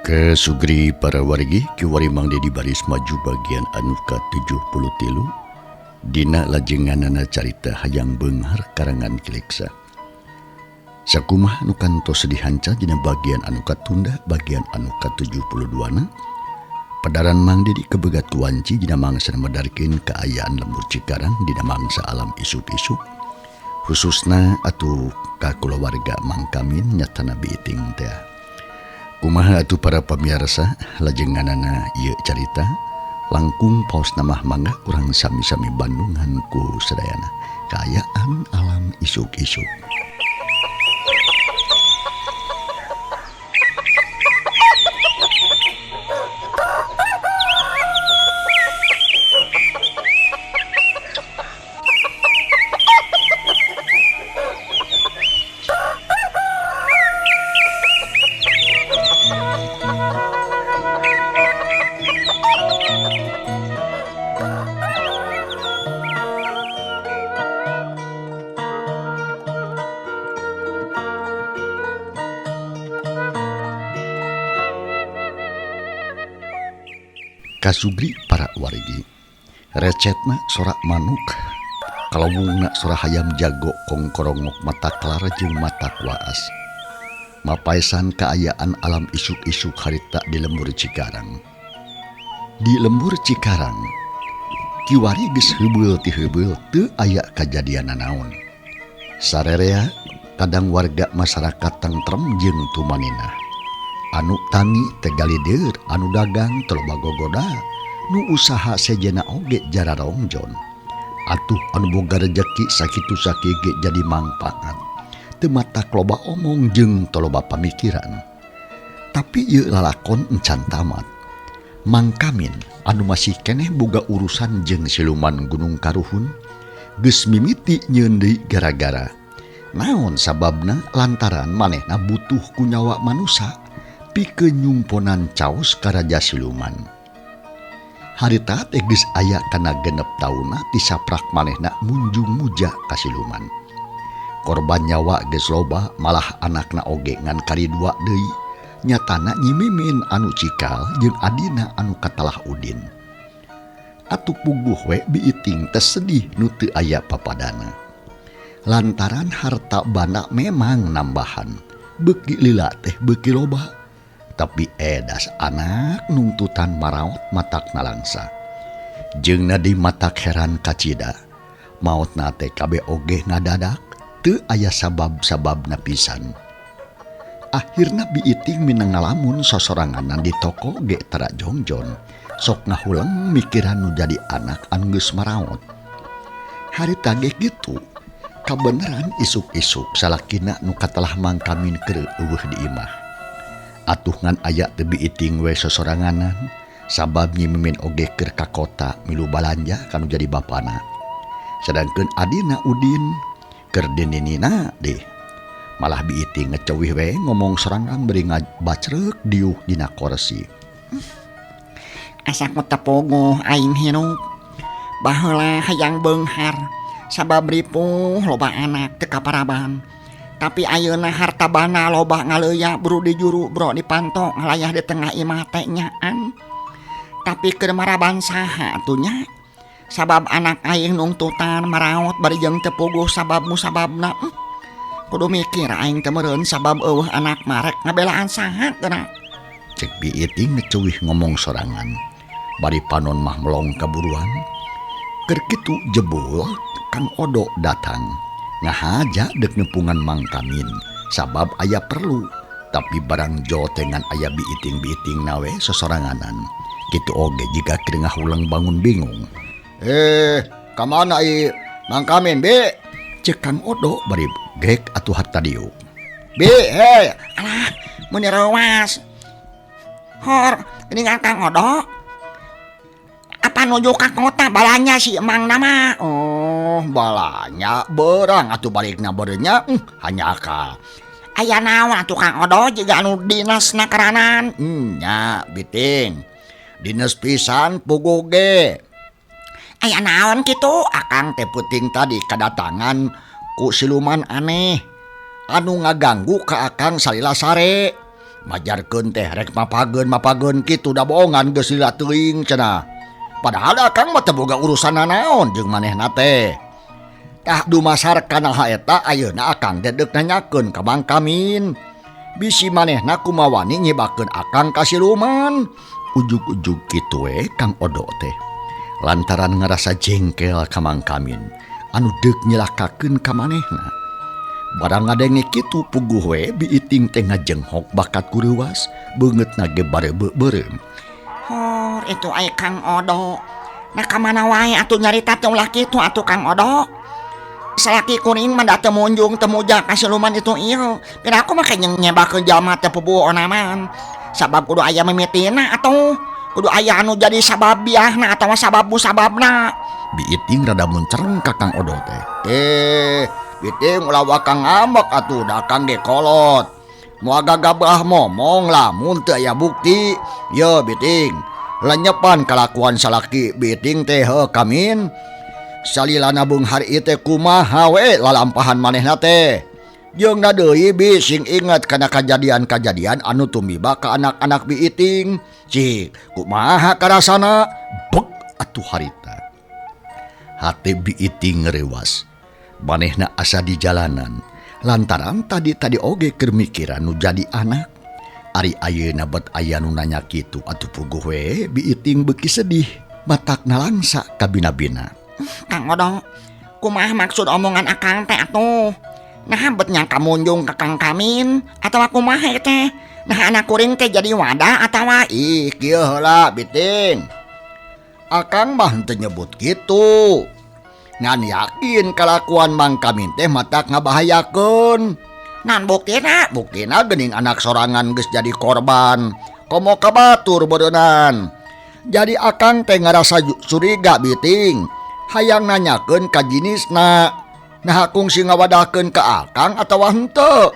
Kasugri para wargi kiwari Mang Dedi baris maju bagian anu ka-73 dina lajenganana carita Hayang Beunghar karangan Ki Leksa. Sakumaha nu kantos dihanca dina bagian anu katunda bagian anu ka-72 na padaran Mang Dedi kebegat wanci dina mangsa medarkeun kaayaan lembur Cikarang dina mangsa alam isuk-isuk khususna atuh ka kulawarga Mang Kamin nyatana biiting teh. Kumaha atuh para pamirsa lajenganana ieu carita langkung paos namah mangga urang sami-sami bandungan ku sadayana kaayaan alam isuk-isuk. Kasugri para wargi recetna sorak manuk kalawungna sora hayam jago kongkorongok mata kelar jeung mata waas mapaesan kaayaan alam isuk-isuk harita di lembur Cikarang. Di lembur Cikarang kiwari geus heubeul ti heubeul teu aya kajadian nanaon. Sarerea kadang warga masyarakat tentrem jeung tumaninah. Anu tani tegalidir, anu dagang teu loba gogoda, nu usaha sejena oge jararongjon. Atuh anu boga rejeki sakitu sakige jadi mangpaat. Teu matak loba omong jeung teu loba pamikiran. Tapi ieu lalakon encan tamat. Mang Kamin anu masih keneh boga urusan jeung siluman Gunung Karuhun geus mimiti nyieun deui gara-gara. Naon sababna lantaran manehna butuh ku nyawa manusa pikeun nyumponan caos ka raja siluman. Harita teh geus aya kana 6 taunna ti saprak manehna munjung muja ka siluman. Korban nyawa geus loba malah anakna oge ngan kari 2 deui. Nyatana Nyi Mimin anu cikal jeung adina anu katalah Udin. Atuh puguh we biiting teh sedih nu teu aya papadana. Lantaran harta banda memang nambahan, beuki lila teh beuki loba. Tapi edas anak nungtutan maraot matak nalangsa. Jeung di matak heran kacida. Maotna teh kabeh oge ngadadak teu aya sabab-sababna pisan. Akhirna biiting minang ngalamun sosoranganan di toko ge tara jongjon. Sok ngahuleng mikiran nu jadi anak anu geus maraot. Harita ge kitu. Kabeneran isuk-isuk salakina nu katelah Mang Kamin keur eueuh di imah. Atuh ngan aya teu biiting we sosoranganan sabab Nyi Mimin oge keur ka kota milu balanja kanu jadi bapana. Sedangkeun adina Udin keur dininina deh. Malah biiting ngeceuwih we ngomong sorangan bari ngabacreuk diuh dina korsi. Asa ku teu pogoh aing hirup. Baheula hayang beunghar sabab ripuh loba anak teu kaparaban. Tapi ayeuna harta banda loba ngaleuya bro di juru bro di panto ngalayah di tengah imah teh nyaan. Tapi keur maraban saha atuh nya? Sabab anak aing nungtutan maraot bari jeung teu puguh sabab musababna. Kudu mikir aing teh meureun sabab eueuh anak marek ngabelaan saha geuna. Cek biiting ngeceuwih ngomong sorangan. Bari panon mah melong kaburuan. Keur kitu jebul Kang Odo datang. Ngahaja dek nepungan Mang Kamin sabab aya perlu tapi barang jotengan aya biiting-biiting nawe sosoranganan kitu oge jika keur ngahuleng bangun bingung. Ka mana ieu Mang Kamin be? Cek Kang Odo bari gek atuh harta diuk. Be hei alah mun rewas. Hor geuningan Kang Odo. Apa nuju ka kota balanya si emang nama? Oh, balanya berang atuh balikna berenya hanya akal. Aya naon atuh Kang Odo jiga anu dinas nakaranan? Nya biting. Dinas pisan puguh ge. Aya naon kitu? Akang teh peuting tadi kadatangan ku siluman aneh anu ngaganggu ka akang salila sare. Majarkeun teh rek mapageun-mapageun kitu da bohongan geus lila teuing cenah. Padahal akang mah teu boga urusan nanaon jeung manehna teh. Tah dumasar kana eta ayeuna akang teh deuk nanyakeun ka Mang Kamin. Bisi manehna kumawani nyibakeun akang ka siluman. Ujug-ujug kitu we Kang Odo teh. Lantaran ngarasa jengkel ka Mang Kamin anu deuk nyilakakeun ka manehna. Barang ngadenge kitu puguh we biiting teh ngajenghok bakat kureuwas, beungeutna ge bareubeuh-beureum. Hor itu ai Kang Odo. Nah ka mana wae atuh nyarita teh ulah kitu atuh Kang Odo. Salaki kuring mah da teu munjung teu muja ka siluman itu ieu. Pira aku mah kayaknya nyebakeun jalma teh puguh onaman. Sabab kudu aya mimitina atuh. Kudu aya anu jadi sabab biahna atawa sabab musababna. Biiting rada muncereng ka Kang Odo teh. Biting ulah wakang ngambek atuh da Kang ge kolot. Moal gagabah momong lamun teu aya bukti. Ye biting, lenyepan kalakuan salaki biting teh heuh Kamin. Salilana beunghar ieu teh kumaha we lalampahan manehna teh. Jeung na deui bi sing inget kana kajadian-kajadian anu tumiba ka anak-anak biiting. Cik, kumaha karasana? Bek atuh harita. Hate biiting ngeurewas. Manehna asa di jalanan. Lantaran tadi-tadi oge keur mikiran nu jadi anak. Ari ayeuna bet aya nu nanya kitu atuh puguh we biiting beuki sedih. Matakna langsa kabina-bina. Kang Odo, kumaha maksud omongan akang teh atuh? Nah bet nyangka munjung ka Kang Kamin atawa kumaha teh? Nah anak kuring teh jadi wadah atawa ih kieu heula biting. Akang mah henteu nyebut kitu. Ngan yakin kalakuan Mang Kamin teh matak ngabahayakeun. Ngan buktina? Buktina geuning anak sorangan geus jadi korban. Komo ka batur beureunan. Jadi akang teh ngarasa curiga biting. Hayang nanyakeun ka jinisna. Nah kungsi ngawadahkeun ka akang atawa henteu.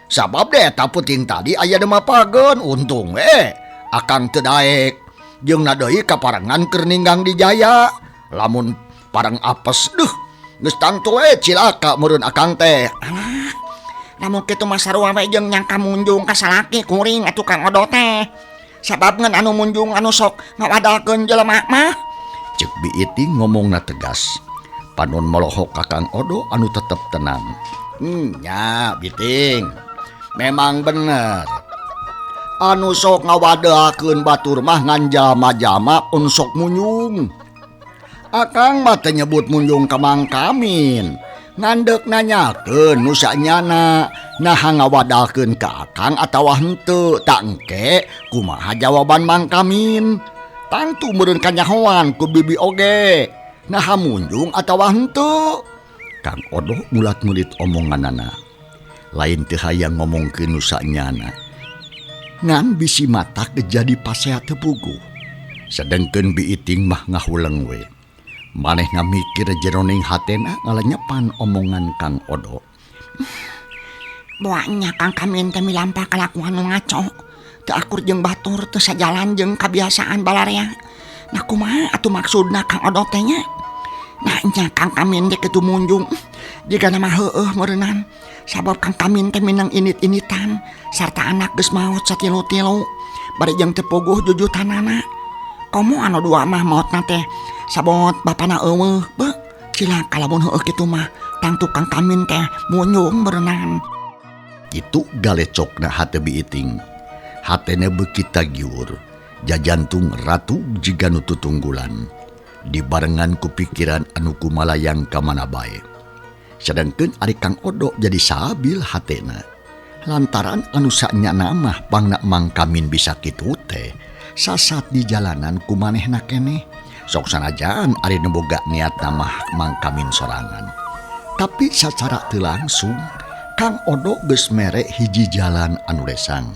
Sabab deh eta peuting tadi aya nu mapageun untung we akang teu daek. Jeung na deui kaparengan keur ninggang di jaya. Lamun pareng apes duh geus tangtu we cilaka meureun akang teh. Alah, lamun kitu mah sarua we jeung nyangka munjung ka salaki kuring atuh Kang Odo teh. Sabab ngan anu munjung anu sok ngawadalkeun jelema mah. Ceuk biiting ngomongna tegas. Panon molohok ka Kang Odo anu tetep tenang. Nya biting. Memang bener. Anu sok ngawadalkeun batur mah ngan jalma-jalma anu sok munjung. Akang mah teu nyebut munjung ka Mang Kamin. Ngandeuk nanyakeun nu sanyana, naha ngawadalkeun ka akang atawa henteu, tak engke kumaha jawaban Mang Kamin. Tangtu meureun kanyahoan ku bibi oge. Naha munjung atawa henteu. Kang Odo mulat-mulit omonganana. Lain teu hayang ngomongkeun nu sanyana. Ngan bisi matak jadi pasea teu puguh. Sedengkeun biiting mah ngahuleng we. Manehna mikir jeroning hatena ngalenyepan omongan Kang Odo. Boanya Kang Kamin teh milampah kalakuan nu ngaco. Teu akur jeung batur, teu sajalan jeung kabiasaan balarea. Nah kumaha atuh maksudna Kang Odo teh nya? Nah nya Kang Kamin teh kitu munjung. Jigana mah heueuh meureunnan. Sabab Kang Kamin teh minang init-initan sarta anak geus maot satilu-tilu. Bari jeung teu puguh jujutanana. Komo anu dua mah maotna teh sabot bapana eueuh beuh. Cilaka lamun heueuh kitu mah tangtu Kang Kamin teh munjung berenang. Kitu galecokna hate biiting. Hatena beuki tagiwur, jajantung ratu jiga nu tutunggulan. Dibarengan ku pikiran anu kumalayang ka mana bae. Sedengkeun ari Kang Odo jadi sabil hatena. Lantaran anu sanyana mah pangna Mang Kamin bisa kitu teh. Sasat di jalanan ku manehna keneh. Sok sanajan ari nu boga niatna mah Mang Kamin sorangan. Tapi sacara teu langsung Kang Odo geus mere hiji jalan anu lesang.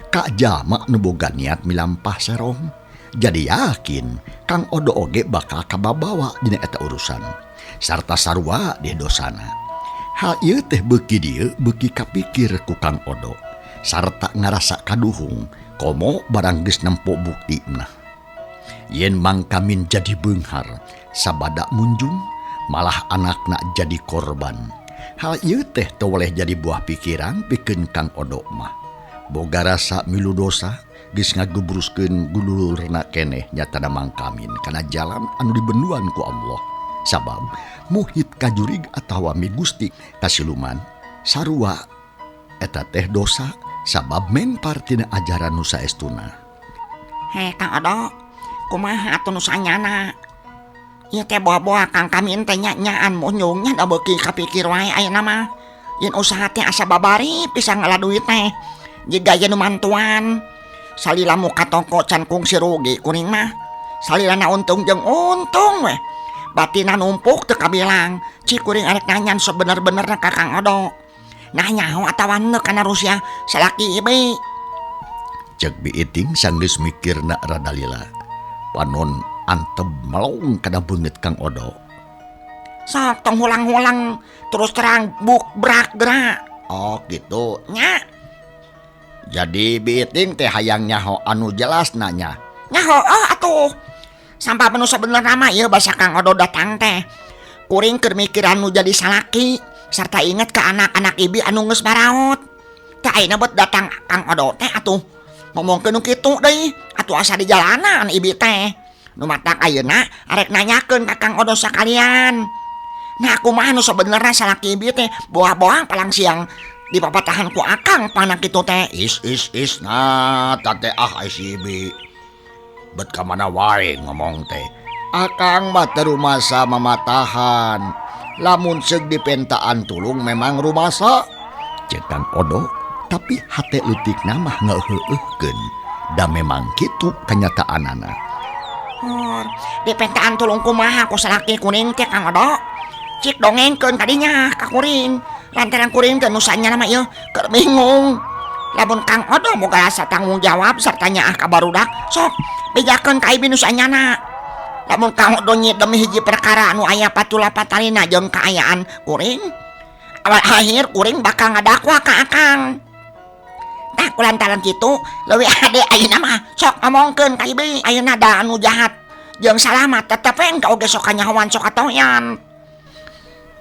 Ka jalma nu boga niat milampah serong. Jadi yakin Kang Odo oge bakal kababawa dina eta urusan. Sarta sarua di dosana. Hal ieu teh beuki dieu beuki kapikir ku Kang Odo. Sarta ngarasa kaduhung komo barang geus nempo buktina. Yen Mang Kamin jadi beunghar sabada munjung malah anakna jadi korban. Hal ieu teh teu weleh jadi buah pikiran pikeun Kang Odo mah. Boga rasa milu dosa geus ngagebruskeun gululurna keneh nyatana Mang Kamin kana jalan anu dibenduan ku Allah. Sabab muhit kajurig atawa migusti kasiluman sarua eta teh dosa sabab mempar tina ajaran nu saestuna. He Kang Odo, kumaha atuh nu sanyana? Ieu teh boa-boa Kang Kamin teh nya-nyaan munyungnya da beuki kapikir wae ayeuna mah. Yen usaha teh asa babari pisan ngala duit teh. Jiga yen nu mantuan. Salila muka toko can kungsi rugi kuring mah. Salilana untung jeung untung weh. Batina numpuk teu kabilang. Cik kuring arek nanyan sebener-benerna ka Kang Odo. Nah nyaho atawa henteu kana Rusia salaki ibi. Cek Biiting sanggeus mikirna rada lila. Panon antep melong kana beungeut Kang Odo. Sok tong hulang-hulang terus terang buk brak gerak. Oh gitu nya. Jadi Biiting teh hayang nyaho anu jelas nanya. Nyaho oh atuh. Sampai menu sebenerna mah ieu basa Kang Odo datang teh. Kuring keur mikiran nu jadi salaki sarta inget ke anak-anak ibi anu geus maraot. Teh ayeuna bet datang Kang Odo teh atuh ngomongkeun nu kitu deui atuh asa di jalanan ibi teh. Nu matak ayeuna arek nanyakeun ka Kang Odo sakalian. Nah kumaha nu sebenerna salaki ibi teh boa-boa palang siang dipapatahan ku akang pana kitu teh. Is is is nah tate ah ai si ibi. Bet ka mana wae ngomong teh. Akang mah teu rumasa mamatahan. Lamun seug dipentaan tulung memang rumasa. Cek Kang Odo, tapi hate leutikna mah ngeuheuhkeun. Da memang kitu kanyataanana. Hor, dipentaan tulung kumaha ku salaki kuring teh Kang Odo? Cik dongengkeun kadinya ka kuring. Lantaran kuring teh nu sanyana mah ieu keur bingung. Lamun Kang Odo boga rasa tanggung jawab sarta nyaah ka barudak, sok bejakeun ka ibi nu sanyana. Lamun Kang Odo nyidem hiji perkara anu aya patula patalina jeung kaayaan kuring, awal akhir kuring bakal ngadakwa ka akang. Tah kulantaran kitu leuwih hade ayeuna mah sok ngomongkeun ka ibi ayeuna da anu jahat jeung salamat tetep we engke oge sok kanyahoan sok katoyan.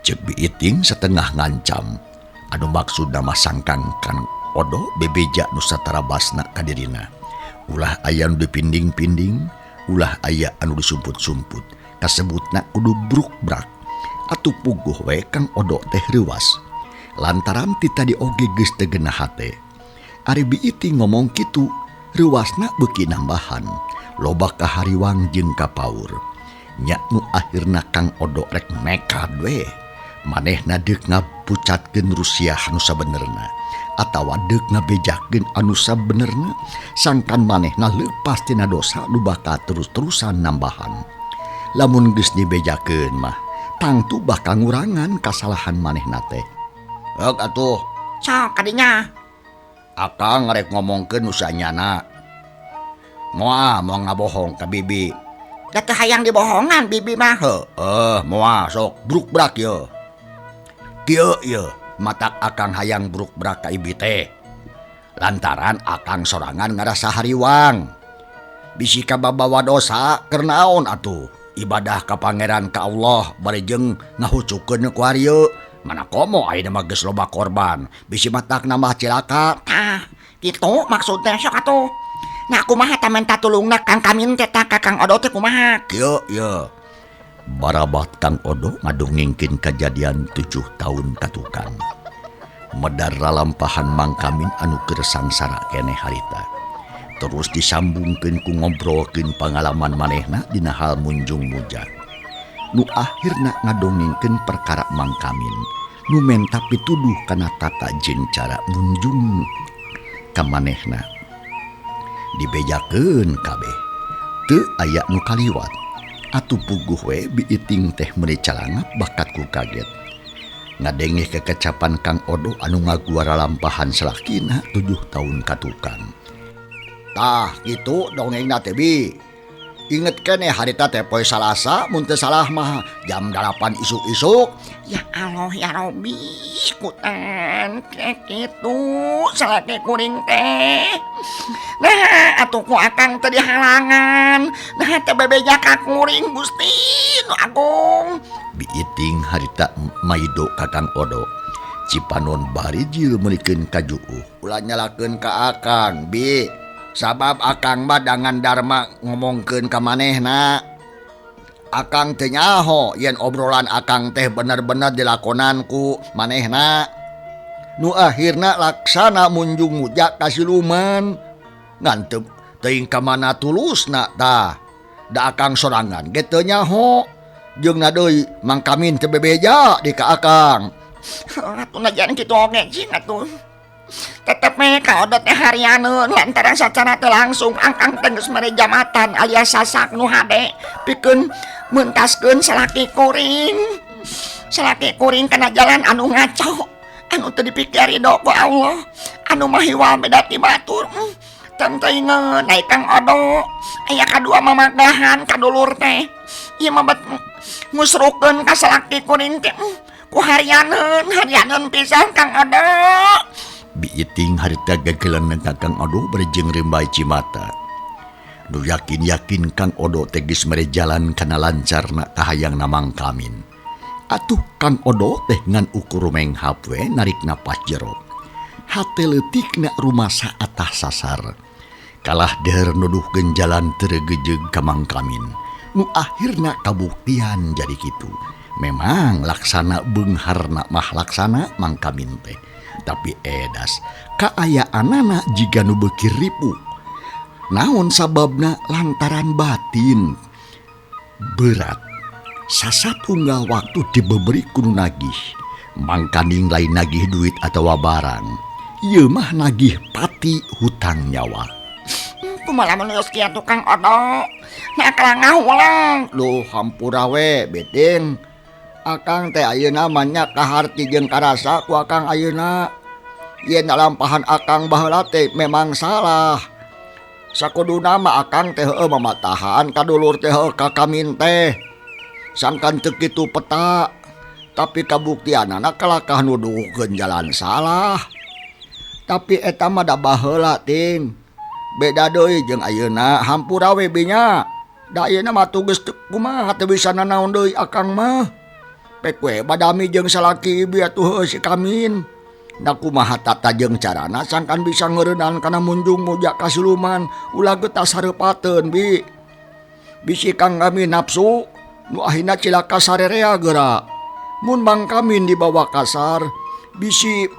Cek Biiting setengah ngancam anu maksudna mah sangkang Kang Odo bebeja nu satarabasna ka dirina. Ulah aya nu dipinding-pinding, ulah aya anu disumput-sumput, kasebutna kudu bruk-brak. Atuh puguh we Kang Odo teh reuwas. Lantaran ti tadi oge geus teu genah hate. Ari Biiting ngomong kitu, reuwasna beuki nambahan. Loba kahariwang jeung kapaur. Nya nu akhirna Kang Odo rek nekad we. Manehna deuk ngapucatkeun Rusiah nu sabenerna atawa deuk ngabejakeun anu sabenerna sangkan manehna leupas tina dosa nu bakal terus-terusan nambahan. Lamun geus dibejakeun mah tangtu bakal ngurangan kasalahan manehna teh. Heuk atuh. Sok kadinya. Akang rek ngomongkeun nu sanyana. Moal moal ngabohong ka bibi. Da teu hayang dibohongan bibi mah. Heueuh moal sok bruk-brak yeuh. Kieu ieu matak akang hayang bruk-brak ka ibi teh. Lantaran akang sorangan ngarasa hariwang. Bisi kababawa dosa keur naon atuh? Ibadah ka pangeran ka Allah bari jeung ngahucukeun ku harieeu. Mana komo ayeuna mah geus loba korban. Bisi matak nambah cilaka. Tah, kitu maksudna sok atuh. Nah kumaha tah menta tulungna Kang Kamin teh tah ka Kang Odo teh kumaha? Kieu ieu. Barabat Kang Odo ngadongengkeun kajadian 7 tahun katukang. Medar lalampahan Mang Kamin anu keur sangsara keneh harita. Terus disambungkeun ku ngobrolkeun pangalaman manehna dina hal munjung mujak. Nu akhirna ngadongengkeun perkara Mang Kamin nu menta pituduh kana tata jeung cara munjung ka manehna. Dibejakeun kabeh. Teu aya nu kaliwat. Atuh puguh we Biiting teh meuni calangap bakat ku kaget. Ngadenge kekecapan Kang Odo anu ngaguara lampahan salakina 7 tahun katukang. Tah kitu dongengna teh bi. Inget keneh harita teh poe Salasa mun teu salah mah jam 8 isuk-isuk. Ya Allah ya Robi, kutan kitu salaki kuring teh. Nah atuh ku akang teh dihalangan. Nah teh bebeja ka kuring Gusti nu Agung. Biiting harita maido ka Kang Odo. Cipanon barijil meulikeun ka Juuh. Ulah nyalakeun ka Akang, Bi. Sabab Akang mah dangan Dharma ngomongkeun ka manehna. Akang teu nyaho yen obrolan Akang teh bener-bener dilakonan ku manehna. Nu akhirna laksana munjung muja ka siluman. Ngan teu teuing ka mana tulusna tah. Da Akang sorangan ge teu nyaho. Jeung na deui Mang Kamin teu bebeja di ka Akang. Atuh najan kitu oge cing atuh. Tetep we ka Odo teh harianeun lantaran sacara teu langsung Akang teh geus mere jamatan alias sasak nu hade pikeun mentaskeun salaki kuring. Salaki kuring kana jalan anu ngaco, anu teu dipikir ridho ku Allah, anu mahiwal beda ti batur. Teuingeun ai Kang Odo aya kadua mamagahan ka dulur teh. Ieu mah bet ngusrukeun ka salaki kuring teh. Ku harianeun, harianeun pisan Kang Odo. Biiting harita gagelenan ka Kang Odo bari jeung rembay cimata. Nu yakin-yakin Kang Odo teh geus mere jalan kana lancarna kahayangna Mang Kamin. Atuh Kang Odo teh ngan ukur menghap we narik napas jero. Hate leutikna rumasa atah sasar. Kalah deuheur nuduhkeun jalan teu regejeug ka Mang Kamin. Nu akhirna kabuktian jadi kitu. Memang laksana beungharna mah laksana Mang Kamin teh. Tapi edas kaayaanana jiga nu beuki ripuh. Naon sababna lantaran batin berat. Sasatunggal waktu dibeberi kudu nagih. Mangkaning lain nagih duit atawa barang. Ieu mah nagih pati hutang nyawa. Kumaha lamun geus kieu Kang Odo? Nah kalangah ulang. Duh hampura we beting. Akang teh ayeuna mah nya kaharti jeung karasa ku Akang ayeuna. Yen lampahan Akang baheula teh memang salah. Sakuduna mah Akang teh heueuh mamatahan ka dulur teh heueuh ka Kamin teh. Sangkan teu kitu peta, tapi kabuktianana kalakah nuduhkeun jalan salah. Tapi eta mah da baheula ting. Beda deui jeung ayeuna hampura we binya. Da ayeuna mah tuh geus teu kumaha teu bisa nanaon deui Akang mah. Pek we badami jeung salaki ieu atuh heueuh si Kamin. Da kumaha tata jeung carana sangkan bisa ngeureunaan kana munjung muja ka siluman ulah getas hareupateun bi. Bisi Kang Kamin nafsu nu akhirna cilaka sarerea geura. Mun Mang Kamin dibawa kasar bisi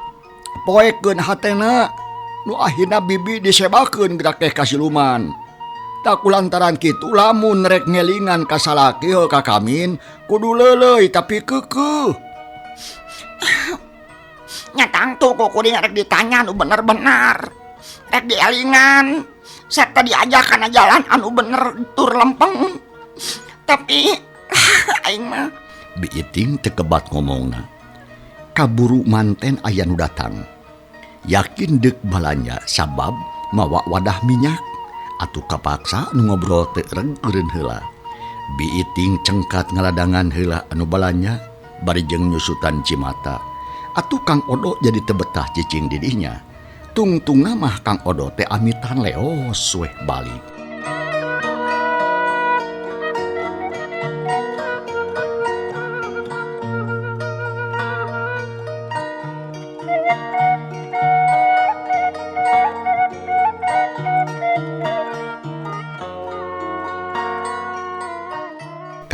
poekeun hatena nu akhirna bibi disebakeun geura teh ka siluman. Tak kulantaran kitu lamun rek ngelingan ka salaki heuh ka Kamin kudu leuleuy tapi keukeuh. Nya tangtu ku kuring rek ditanya nu bener-bener. Rek dielingan sarta diajak kana jalan anu bener tur lempeng. Tapi aing mah Biiting teu kebat ngomongna. Kaburu manten aya nu datang. Yakin deuk balanja sabab mawa wadah minyak. Atuh kapaksa nu ngobrol teh reg eureun heula. Biiting cengkat ngaladangan heula anu balanja bari jeung nyusutan cimata. Atuh Kang Odo jadi teu betah cicing di dinya. Tungtungna mah Kang Odo teh amitan leos weh balik.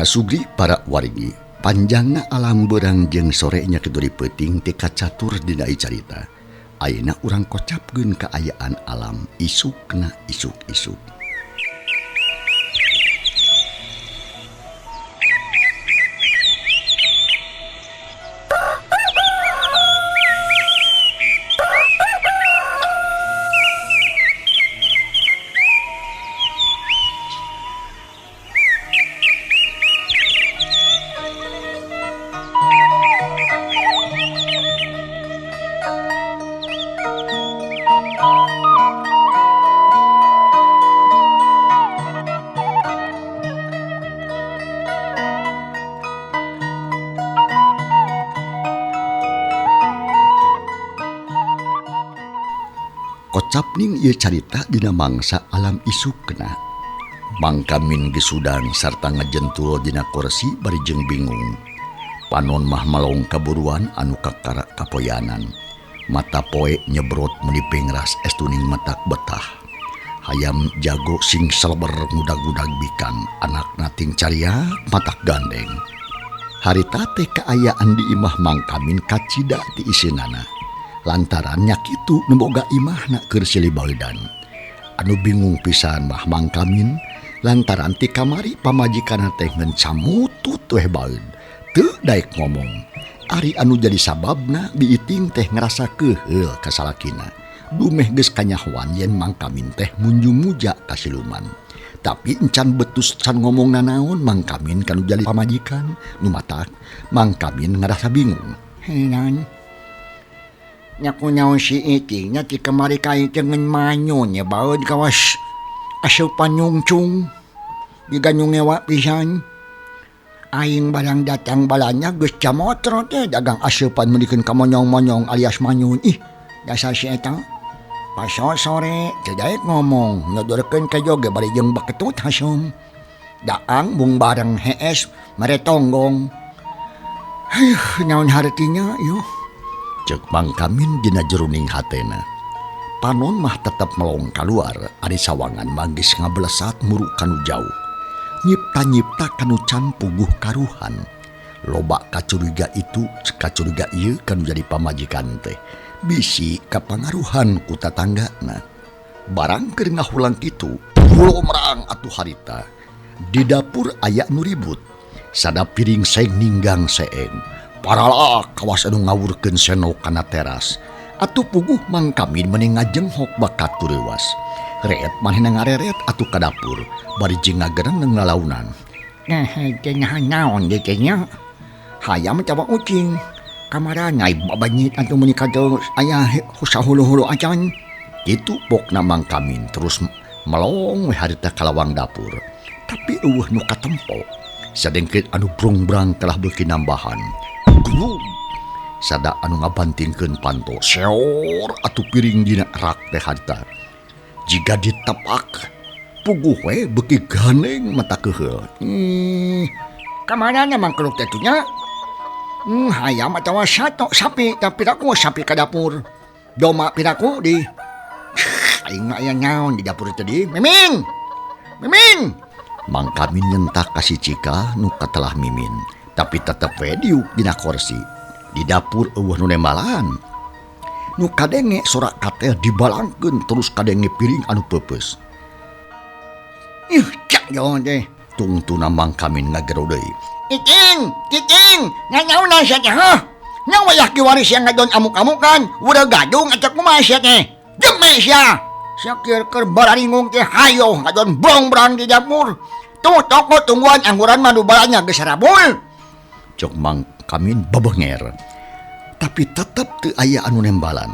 Kasugri para wargi, panjangna alam beurang jeung sorenya keduri peuting teu kacatur dina carita. Ayeuna urang kocapkeun kaayaan alam isukna isuk-isuk. Kocapning ieu carita dina mangsa alam isukna. Mang Kamin geus hudang sarta ngajentul dina kursi bari jeung bingung. Panon mah malong kaburuan anu kakara kapoyanan. Mata poe nyebrot meuni pingras estuning matak betah. Hayam jago sing seleber ngudag-udag bikang, anakna ting cariak matak gandeng. Harita teh kaayaan di imah Mang Kamin kacida ti isinana. Lantaran nya kitu nu boga imahna keur silih baeudan. Anu bingung pisan mah Mang Kamin lantaran ti kamari pamajikanna teh ngan camutut weh baeud. Teu daek ngomong. Ari anu jadi sababna biiting teh ngerasa keuheul ka salakina. Dumeh geus kanyahoan yen Mang Kamin teh munjung muja ka siluman. Tapi encan betus can ngomong nanaon Mang Kamin kanu jadi pamajikan nu matak Mang Kamin ngerasa bingung. Heran. Nya kunaon si Iting nya ti kamari ka teh ngan manyun nya baeud kawas asupan nyungcung jiga nu ngewa pisan. Aing barang datang balanya geus camotro teh dagang asupan meulikeun ka monyong-monyong alias manyun. Ih, dasar si eta. Pas sore teu daek ngomong nyodorkeun ka joge bari jeung baketut hasum. Daang mung bareng hees mere tonggong. Hayuh, naon hartinya yuh? Ceuk Mang Kamin dina jeruning hatena. Panon mah tetep melong kaluar ari sawangan manggis ngabelesat muru kanu jauh. Nyipta-nyipta kanu can puguh karuhan. Loba kacuriga itu kacuriga ieu kanu jadi pamajikan teh. Bisi kapangaruhan ku tatanggana. Barang keur ngahulang kitu, merang atuh harita. Di dapur aya nu ribut. Sada piring seng ninggang seeng. Paralak kawas anu ngawurkeun senok kana teras. Atuh puguh Mang Kamin meuni ngajenghok bakat kureuwas. Reet manehna ngareret atuh ka dapur, bari jeung ngagereneng lalaunan. Nah, teh naon deui teh nya? Hayam atawa ucing? Kamarana babanyit atuh meuni kados aya sahulu-hulu acan. Kitu pokna Mang Kamin terus melong we harita ka lawang dapur. Tapi eueuh nu katempo. Sadengkeun anu brongbrang telah beuki nambahan. Glug. Sada anu ngabantingkeun panto seor atuh piring dina rak teh harita. Jiga ditepak puguh we beuki ganeng mata keuheul. Kamarana mangkeluk teh nya? Hayam atawa sato sapi, tapi piraku sapi ka dapur. Doma piraku di. Aing mah aya naon di dapur tadi? Mimin. Mimin. Mang Kamin nyentak ka si Cika nu katelah Mimin, tapi tetep we diuk dina korsi. Di dapur eueuh nu nembalan. Nu kadenge sorak katel dibalangkeun terus kadenge piring anu peupeus. Ih, cak jaon teh. Tungtuna Mang Kamin ngagero deui. Iting, Iting, nanaonan sia teh hah? Nyawa wayah kiwari sia ngadon amuk-amukan, udah gadung atuh kumaha sia teh? Jeme sia. Sia keur bararingung teh hayo ngadon brong-brang di dapur. Tuh toko tungguan angguran mah nu balanya geus rabul. Cok Mang Kamin bebenger. Tapi tetep teu aya anu nembalan.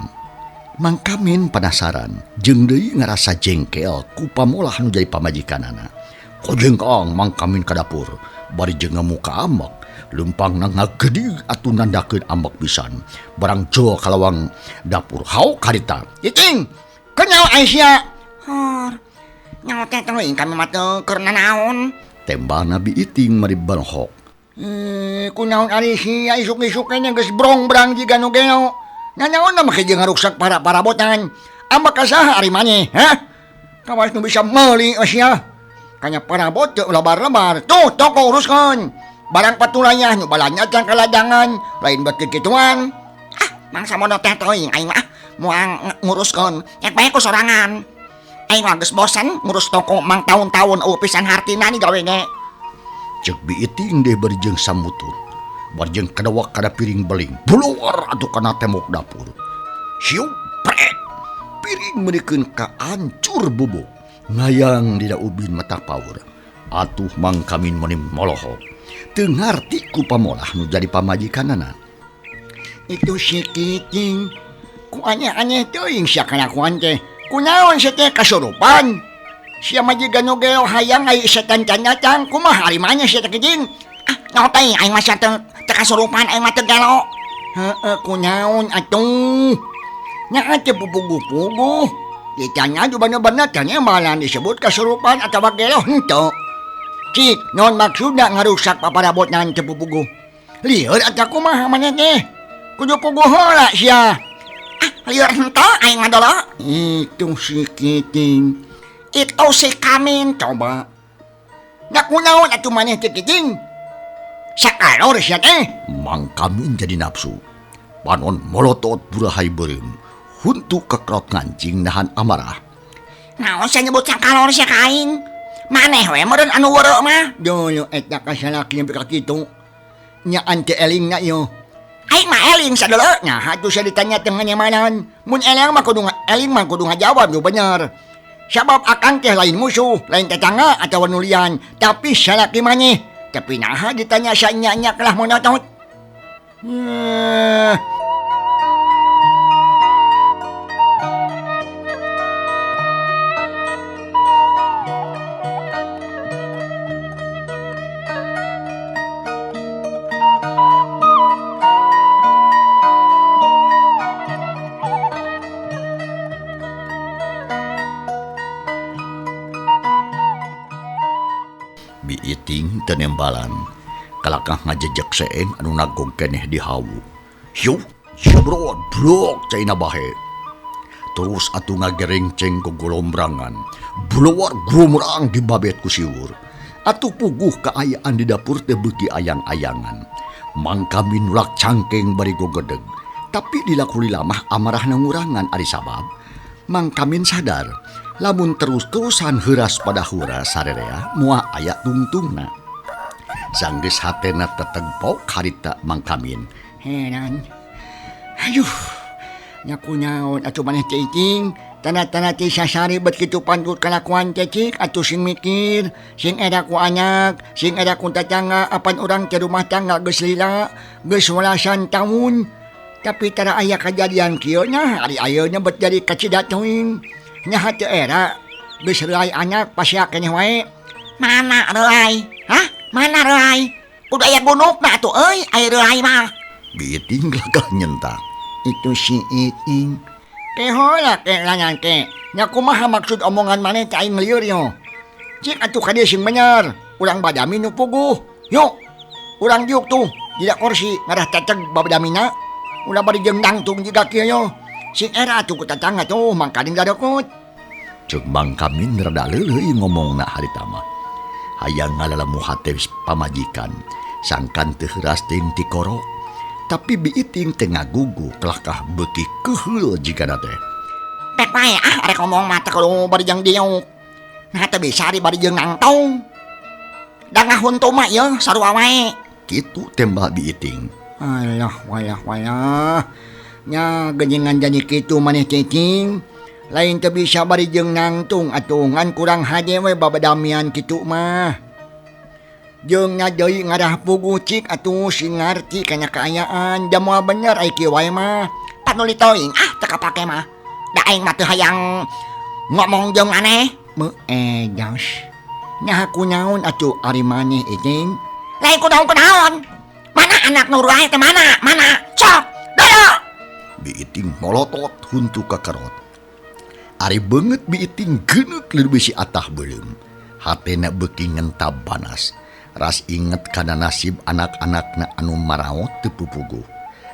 Mang Kamin penasaran, jeung deui ngarasa jengkel ku pamolah nu jadi pamajikanana. Kojengkang Mang Kamin ka dapur, bari jeung ngamuka ambek, leumpangna ngagedig atuh nandakeun ambek pisan. Barang jol ka lawang dapur, haok harita. Iting, kenyawa ai sia? Hor, nyawa teh teuing kami mah teu keur nanaon. Tembana Bi Iting mari berhok. Kunaon ari sia isuk-isuk keneh geus brongbrang jiga nu geo. Nanaon mah jeung ngaruksak para parabotan. Ambek ka saha ari maneh, hah? Kawas nu bisa meuli sia. Kanya parabot teu lebar-lebar. Tuh toko uruskeun. Barang patulayah nu balanya can kaladangan, lain bet kikituan. Ah, mangsa mono teh teuing aing mah moal nguruskeun. Nya bae ku sorangan. Aing mah geus bosen ngurus toko mang taun-taun eueuh pisan hartina ni gawe ge. Ceuk Bi Iting deh bari jeung samutut. Bari jeung kadawak kana piring beling. Buluar atuh kana tembok dapur. Siup prek. Piring meurikeun ka ancur bubuk. Ngayang dina ubin mata paur. Atuh Mang Kamin meuni molohok. Teu ngarti ku pamolah nu jadi pamajikanana. Itu si Kiting. Ku aneh-aneh teuing sia kalakuan teh. Kunaon sia teh kasurupan? Sia mah jiga nu geo hayang ai setan can datang. Kumaha ari maneh sia teh Kiting? Ah, naon teh aing mah sia teh kasurupan aing mah teu gelo. Heueuh kunaon atuh? Nya teh puguh-puguh. Ditanya juga bener-bener tanya malah disebut kasurupan atau gelo henteu. Cik, non maksudna ngarusak paparabotna teu puguh. Lieur atuh kumaha maneh teh? Kudu puguh heula sia. Ah, lieur henteu aing mah dolo. Itu si Kiting. Itu si Kamin coba. Nya kunaon atuh maneh teh Kiting? Sakalor sia teh. Mang Kamin jadi nafsu. Panon molotot burahai beureum. Huntu kekrot ngancing nahan amarah. Naon sia nyebut sakalor sia ka aing? Maneh we meureun anu weureu mah. Dolo eta ka salaki nepi ka kitu. Nya ante elingna ieu. Aing mah eling sadolo. Nah, atuh sia ditanya teh nganyamanan. Mun eling mah kudu eling mah kudu ngajawab nu bener. Sabab akang teh lain musuh, lain tetangga atawa nu lian, tapi salaki maneh. Tapi naha ditanya sanya-nya kalah monotot. Biiting tenembalan kalakah ngajejek seeng anu nagong keneh di hawu. Yuk, jebrot, blok caina bahe. Terus atuh ngagerengceng ke golombrangan. Bluar gumrang dibabet ku siwur. Atuh puguh kaayaan di dapur teh beuki ayang-ayangan. Mang Kamin nulak cangkeng bari gogedeg. Tapi dilakuli lamah amarahna ngurangan ari sabab. Mang Kamin sadar lamun terus-terusan heuras pada heuras sarerea moal aya tungtungna. Sanggeus hatena tetegpok harita Mang Kamin. Heran. Aduh. Nya kunaon atuh maneh teh Iting? Tanda-tanda teh sasari bet kitu pantut kalakuan teh cik atuh sing mikir, sing era ku anak, sing era ku tatangga, apan urang teh rumah tangga geus lila, geus walasan taun. Tapi tara aya kajadian kieu nya, ari ayeuna bet jadi kacida teuing. Nya hate era geus reuay anak pasia keneh wae. Mana reuay? Hah? Mana reuay? Kudu aya gunukna atuh euy, aya reuay mah. Biiting lagah nyentak. Itu si Iting. Kehola ke langan ke. Nya kumaha maksud omongan maneh teh aing lieur yo. Cik atuh ka dieu sing bener. Urang badami nu puguh. Yuk. Urang diuk tuh dina kursi ngarah teteg babadamina. Ulah bari jeung nangtung jiga kieu yo. Sing era atuh ku tatangga tuh mangkaning dadokot. Ceuk Mang Kamin rada leuleui ngomongna harita mah. Hayang ngalalamu hate pamajikan, sangkan teu heuras teuing tikoro. Tapi biiting teh ngagugu kelakah beuki keuheul jigana teh. Pek wae ah arek ngomong mah teh kudu bari jeung diuk. Nah teu bisa ari bari jeung nangtung. Da ngahuntu mah ieu sarua wae. Kitu tembak biiting. Alah walah walah. Nya geuningan jadi kitu maneh cicing. Lain teu bisa bari jeung nangtung atuh ngan kurang hade we babadamian kitu mah. Jeung nya deui ngarah puguh cik atuh sing ngarti kana kaayaan da moal bener ai kieu wae mah. Panuli teuing ah teu kapake mah. Da aing mah teu hayang ngomong jeung maneh. Meuh edas. Nya kunaon atuh ari maneh Iting? Lain kunaon-kunaon. Mana anak nu ruah teh mana? Mana? Sok, dolo. Biiting molotot huntu kakerot. Ari beungeut biiting geuneuk leureun bisi atah beuleum. Hatena beuki ngentab panas. Ras inget kana nasib anak-anakna anu maraot teu pupuguh.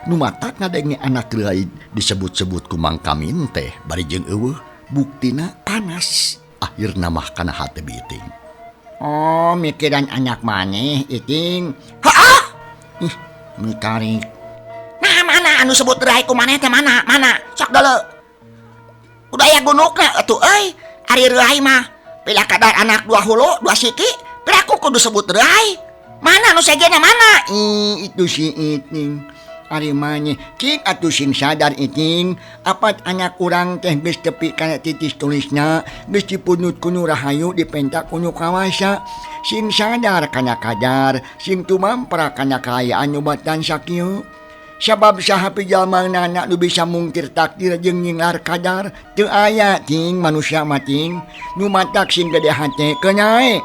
Nu matak ngadenge anak reuai disebut-sebut ku Mang Kamin teh bari jeung eueuh buktina panas. Akhirna mah kana hate biiting. Oh, mikiran anak maneh Iting. Heeh. Ih, mitarik. Nah, mana anu sebut reuai ku maneh teh mana? Mana? Sok dolo. Kudu aya gunukna atuh euy. Ari reuai mah pila kadar anak dua hulu, dua siki, piraku kudu sebut reuai. Mana nu sejenna mana? Ih, itu si Iting. Ari maneh cik atuh sing sadar Iting, apat anak urang teh geus tepi kana titis tulisna, geus dipunut ku nu rahayu dipenta ku nu kawasa. Sing sadar kana kadar, sing tumampra kana kaayaan nu batan sakieu. Sabab saha pijalma nana nu bisa mungkir takdir jeung nyinglar kadar, teu aya ting manusia mah ting nu matak sing gede hate keunyae.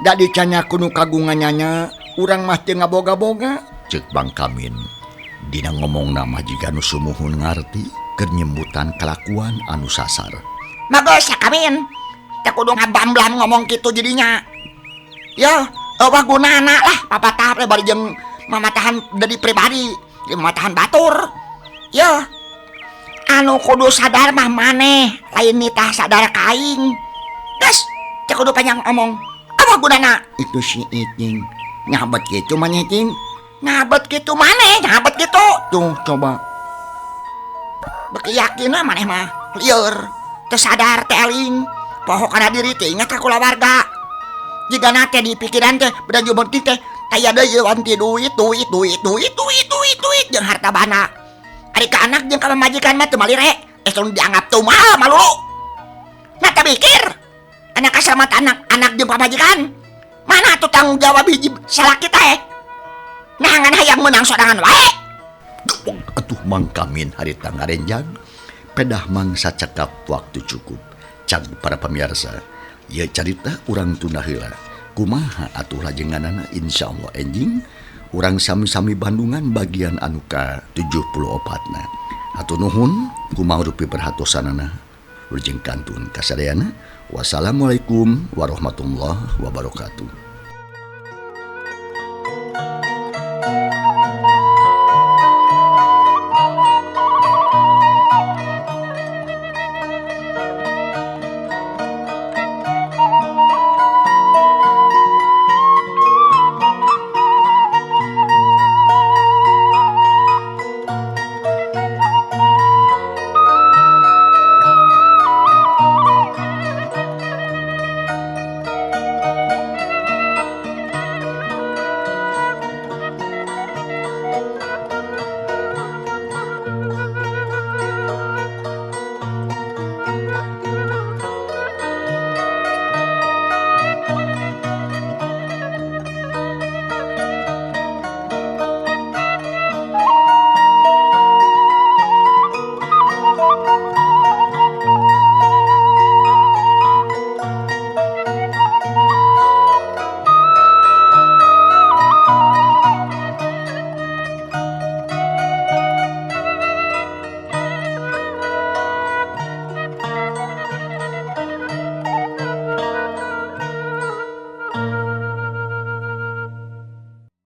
Da dicanya ku nu kagunganana, urang mah teu ngaboga-boga. Ceuk Bang Kamin. Dina ngomongna mah jiga nu sumuhun ngarti keur nyembutan kalakuan anu sasar. Bagus ya Kamin. Teu kudu ngabamblam ngomong kitu jadinya. Ya, eueuh gunana lah papatah teh bari jeung Mamatahan dari pribadi, mamatahan batur. Ya. Anu kudu sadar mah maneh, lain nitah sadar ka aing. Geus, teu kudu panjang omong. Apa gunana? Itu si Icing. Ngabet kitu maneh, Cing. Ngabet kitu maneh, ngabet kitu. Tuh, coba. Beki yakin lah maneh mah. Lieur, teu sadar teu eling. Poho kana diri teh ingat ka kulawarga. Jigana teh di pikiran teh beda jeung penting teh aya deui wanti duit duit duit duit duit duit duit jeung harta bana. Ari ka anak jeung ka pamajikan mah teu malire, tong dianggap tumal malulu. Nah teu mikir anak kasalamatan anak anak jeung pamajikan. Mana tuh tanggung jawab hiji salaki teh? Nah ngan hayang meunang sorangan wae. Atuh Mang Kamin harita ngarenjang pedah mangsa cekap waktu cukup. Cag para pemirsa, ieu carita urang tunda heula. Kumaha atuh lajenganana insyaallah enjing urang sami-sami Bandungan bagian anu ka 74 na. Hatur nuhun kumaha rupi perhatosanana. Wilujeng kantun kasadayana. Wassalamualaikum warahmatullahi wabarakatuh.